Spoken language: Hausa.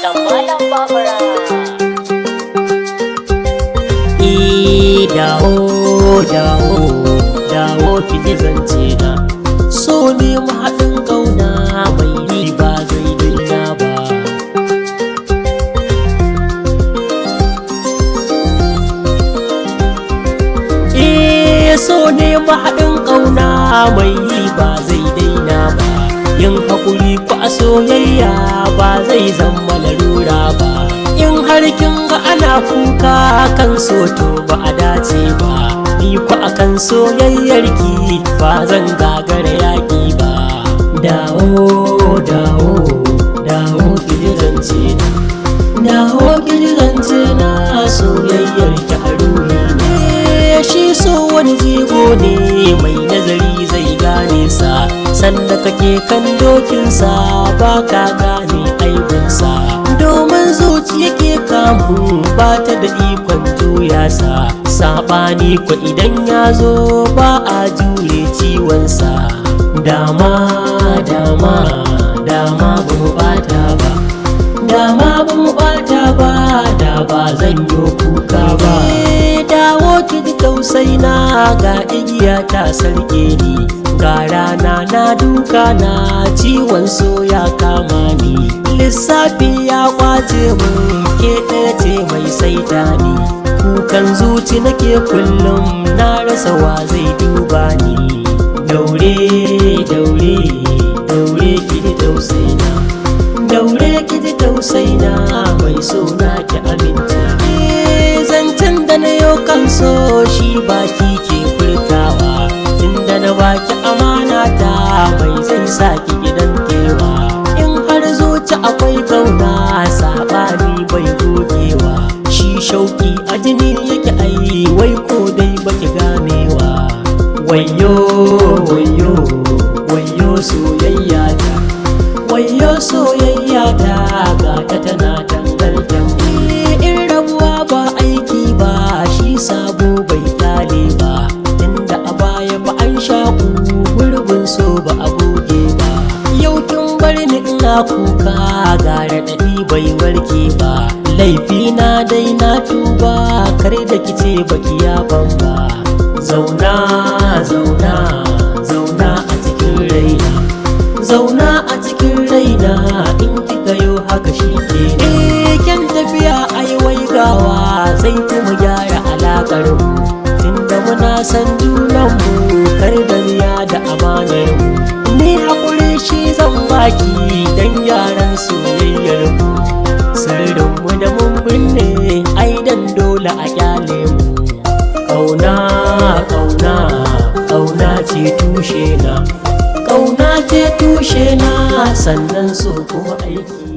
Da Malam Babura. Dawo, dawo, dawo, ki ji zance na. So ne mahaɗin ƙauna mai riba zai daina ba. So ne mahaɗin ƙauna mai riba zai daina ba. Yin haƙuri ku a soyayya ba zai zama larura ba. In har kin ga ana kuka kan so, to ba a dace ba. Ni ku akan soyayyarki ba zan gagara yaƙi ba. Dawo, dawo, dawo, ki ji zance na. Dawo ki ji zance na, soyayyarki a ruhi ne. Shi so wani jigo ne, mai nazari zai gane sa. Sanda kake kan dokinsa ba ka gane aibinsa, domin zuciya ke kamu ba ta da ikon juya sa. Saɓani ko idan ya zo ba a jure ciwonsa. Dama, dama, dama ba mu bata ba, dama ba mu bata ba, da ba zan yi kuka ba. Dawo ki ji tausayi na, ga igiya ta sarke ni, ga rana na duka na, ciwon so ya kama ni. Lissafi ya kwace mun, ke ɗaya ce mai saita ni. Kukan zuci nake kullum, na rasa wa zai duba ni. Daure, daure, daure, ki ji tausayi na. Daure ki ji tausayi na, mai so na, ki amince. Zancen da na yau kan so shi baki ke furtawa. Tunda na baki amana ta, mai zai sa ki gidan kewa? In har zuci akwai kauna, saɓani bai gogewa. Shi shauki a jini yake ai, wai ko dai baki ganewa. Wayo, wayo, wayo soyayya ta, wayo soyayya ta, ga ta tana tangal. In rabuwa ba aiki ba, shi sabo bai kyale ba. Tunda a baya ba an shaku, gurbin so ba a goge ba. Yau kin bar ni ina kuka, ga raɗaɗi bai warke ba. Laifi na dai na tuba, kar da kice baki yaban ba. Zauna, zauna, zauna a cikin raina. Zauna a cikin raina, in kika yo haka shi ke. Kyan tafiya ai waigawa zai kuma gyara alakar mu. Tunda muna san junan mu, kar da miya da amanar mu. Ni hakuri shi zan baki dan yaran soyayyar mu. Sirrin mu da mun binne ai dan dole a kyale mu. Kauna, kauna, kauna ce tushe na. Kauna ce tushe na, sannan so kuma aiki.